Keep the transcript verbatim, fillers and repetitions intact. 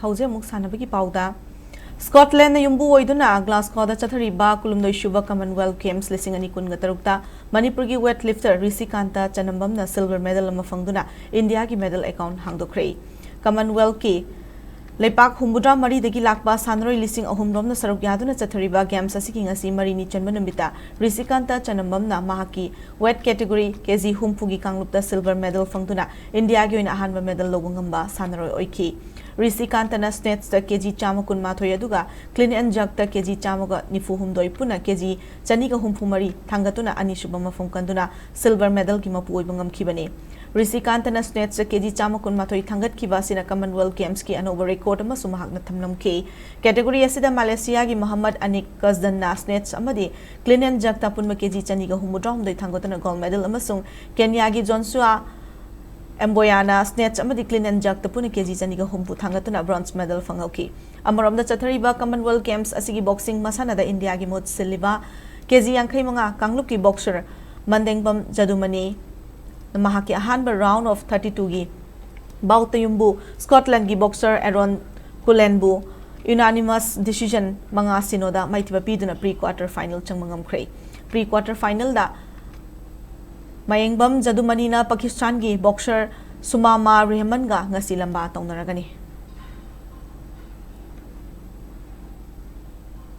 ꯍꯧꯖꯤꯛ ꯑꯃꯨꯛ ꯁꯥꯟꯅꯕꯒꯤ ꯄꯥꯎꯗ꯫ ꯁ꯭ꯀꯣꯠꯂꯦꯟꯗ ꯌꯨꯝꯕꯨ ꯑꯣꯏꯗꯨꯅ ꯒ꯭ꯂꯥꯁꯀꯣꯗ ꯆꯠꯊꯔꯤꯕ ꯀꯨꯟꯍꯨꯝꯗꯣꯏ ꯁꯨꯕ ꯀꯃꯟꯋꯦꯜꯊ ꯒꯦꯝꯁ ꯂꯤꯁꯤꯡ ꯑꯅꯤ ꯀꯨꯟꯒ ꯇꯔꯨꯛꯇ ꯃꯅꯤꯄꯨꯔꯒꯤ ꯋꯦꯠ ꯂꯤꯐꯇꯔ ꯔꯤꯁꯤꯀꯥꯟꯇ ꯆꯅꯝꯕꯝꯅ ꯁꯤꯜꯚꯔ ꯃꯦꯗꯜ ꯑꯃ ꯐꯪꯗꯨꯅ ꯏꯟꯗꯤꯌꯥꯒꯤ ꯃꯦꯗꯜ ꯑꯦꯀꯥꯎꯟꯠ ꯍꯥꯡꯗꯣꯛꯈ꯭ꯔꯦ꯫ ꯀꯃꯟꯋꯦꯜꯊꯀꯤ ꯂꯩꯄꯥꯛ ꯍꯨꯝꯐꯨꯇꯔꯥ ꯃꯔꯤꯗꯒꯤ ꯂꯥꯛꯄ ꯁꯥꯟꯅꯔꯣꯏ ꯂꯤꯁꯤꯡ ꯑꯍꯨꯝ ꯔꯣꯝꯅ ꯁꯔꯨꯛ ꯌꯥꯗꯨꯅ ꯆꯠꯊꯔꯤꯕ ꯒꯦꯝꯁ ꯑꯁꯤꯒꯤ ꯉꯁꯤ ꯃꯔꯤꯅꯤ ꯆꯟꯕ ꯅꯨꯃꯤꯠꯇ ꯔꯤꯁꯤꯀꯥꯟꯇ ꯆꯅꯝꯕꯝꯅ ꯃꯍꯥꯛꯀꯤ ꯋꯦꯠ ꯀꯦꯇꯦꯒꯣꯔꯤ ꯀꯦꯖꯤ ꯍꯨꯝꯐꯨꯒꯤ ꯀꯥꯡꯂꯨꯞꯇ ꯁꯤꯜꯚꯔ ꯃꯦꯗꯜ ꯐꯪꯗꯨꯅ ꯏꯟꯗꯤꯌꯥꯒꯤ ꯑꯣꯏꯅ ꯑꯍꯥꯟꯕ ꯃꯦꯗꯜ ꯂꯧꯕ ꯉꯝꯕ ꯁꯥꯟꯅꯔꯣꯏ ꯑꯣꯏꯈꯤ꯫ ꯔꯤꯁꯤꯀꯥꯟꯇꯅ ꯁ꯭ꯅꯦꯠꯁꯇ ꯀꯦꯖꯤ ꯆꯥꯝꯃ ꯀꯨꯟꯃꯥꯊꯣꯏ ꯑꯗꯨꯒ ꯀ꯭ꯂꯤꯟ ꯑꯦꯟ ꯖꯔꯛꯇ ꯀꯦꯖꯤ ꯆꯥꯝꯃꯒ ꯅꯤꯐꯨ ꯍꯨꯝꯗꯣꯏ ꯄꯨꯟꯅ ꯀꯦꯖꯤ ꯆꯅꯤꯒ ꯍꯨꯝꯐꯨ ꯃꯔꯤ ꯊꯥꯡꯒꯠꯇꯨꯅ ꯑꯅꯤꯁꯨꯕ ꯃꯐꯝ ꯀꯟꯗꯨꯅ ꯁꯤꯜꯚꯔ ꯃꯦꯗꯜꯒꯤ ꯃꯄꯨ ꯑꯣꯏꯕ ꯉꯝꯈꯤꯕꯅꯤ꯫ ꯔꯤꯁꯤꯀꯥꯟꯇꯅ ꯁ꯭ꯅꯦꯠꯁꯇ ꯀꯦꯖꯤ ꯆꯥꯝꯃ ꯀꯨꯟꯃꯥꯊꯣꯏ ꯊꯥꯡꯒꯠꯈꯤꯕ ꯑꯁꯤꯅ ꯀꯃꯟꯋꯦꯜꯊ ꯒꯦꯝꯁꯀꯤ ꯑꯅꯧꯕ ꯔꯦꯀꯣꯔꯗ ꯑꯃꯁꯨ ꯃꯍꯥꯛꯅ ꯊꯝꯂꯝꯈꯤ꯫ ꯀꯦꯇꯦꯒꯣꯔꯤ ꯑꯁꯤꯗ ꯃꯂꯦꯁꯤꯌꯥꯒꯤ ꯃꯍꯝꯃꯗ ꯑꯅꯤꯛ ꯀꯖꯗꯟꯅ ꯁ꯭ꯅꯦꯠꯁ ꯑꯃꯗꯤ ꯀ꯭ꯂꯤꯟ ꯑꯦꯟ ꯖꯔꯛꯇ ꯑꯄꯨꯟꯕ ꯀꯦꯖꯤ ꯆꯅꯤꯒ ꯍꯨꯝꯐꯨꯇꯔꯥꯍꯨꯝꯗꯣꯏ ꯊꯥꯡꯒꯠꯇꯨꯅ ꯒꯣꯜꯗ ꯃꯦꯗꯜ ꯑꯃꯁꯨꯡ ꯀꯦꯟꯌꯥꯒꯤ ꯖꯣꯟꯁꯨꯋꯥ ꯑꯦꯝꯕꯣꯌꯥꯅ ꯁ꯭ꯅꯦꯠꯁ ꯑꯃꯗꯤ ꯀ꯭ꯂꯤꯟ ꯑꯦꯟ ꯖꯔꯛꯇ ꯄꯨꯟꯅ ꯀꯦꯖꯤ ꯆꯅꯤꯒ ꯍꯨꯝꯐꯨ ꯊꯥꯡꯒꯠꯇꯨꯅ ꯕ꯭ꯔꯣꯟꯖ ꯃꯦꯗꯜ ꯐꯪꯍꯧꯈꯤ꯫ ꯑꯃꯔꯣꯝꯗ ꯆꯠꯊꯔꯤꯕ ꯀꯃꯟꯋꯦꯜꯊ ꯒꯦꯝꯁ ꯑꯁꯤꯒꯤ ꯕꯣꯛꯁꯤꯡ ꯃꯁꯥꯟꯅꯗ ꯏꯟꯗꯤꯌꯥꯒꯤ ꯃꯍꯨꯠ ꯁꯤꯜꯂꯤꯕ ꯀꯦꯖꯤ ꯌꯥꯡꯈꯩ ꯃꯉꯥ ꯀꯥꯡꯂꯨꯞꯀꯤ ꯕꯣꯛꯁꯔ ꯃꯟꯗꯦꯡꯕꯝ ꯖꯗꯨꯃꯅꯤ ꯃꯍꯥꯛꯀꯤ ꯑꯍꯥꯟꯕ ꯔꯥꯎꯟ ꯑꯣꯐ ꯊꯥꯔꯇꯤ ꯇꯨꯒꯤ ꯕꯥꯎꯠꯇ ꯌꯨꯝꯕꯨ ꯁ꯭ꯀꯣꯠꯂꯦꯟꯗꯒꯤ ꯕꯣꯛꯁꯔ ꯑꯦꯔꯣꯟ ꯀꯨꯂꯦꯟꯕꯨ ꯌꯨꯅꯥꯅꯤꯃꯁ ꯗꯤꯁꯤꯖꯟ ꯃꯉꯥ ꯁꯤꯅꯣꯗ ꯃꯥꯏꯊꯤꯕ ꯄꯤꯗꯨꯅ ꯄ꯭ꯔꯤ ꯀ꯭ꯋꯥꯔꯇꯔ ꯐꯥꯏꯅꯦꯜ ꯆꯪꯕ ꯉꯝꯈ꯭ꯔꯦ꯫ ꯄ꯭ꯔꯤ ꯀ꯭ꯋꯥꯔꯇꯔ ꯐꯥꯏꯅꯦꯜꯗ ꯃꯌꯦꯡꯕꯝ ꯖꯗꯨꯃꯅꯤꯅ ꯄꯥꯀꯤꯁꯇꯥꯟꯒꯤ ꯕꯣꯛꯁꯔ ꯁꯨꯃꯥꯃꯥ ꯔꯦꯍꯃꯟꯒ ꯉꯁꯤ ꯂꯝꯕꯥ ꯇꯧꯅꯔꯒꯅꯤ꯫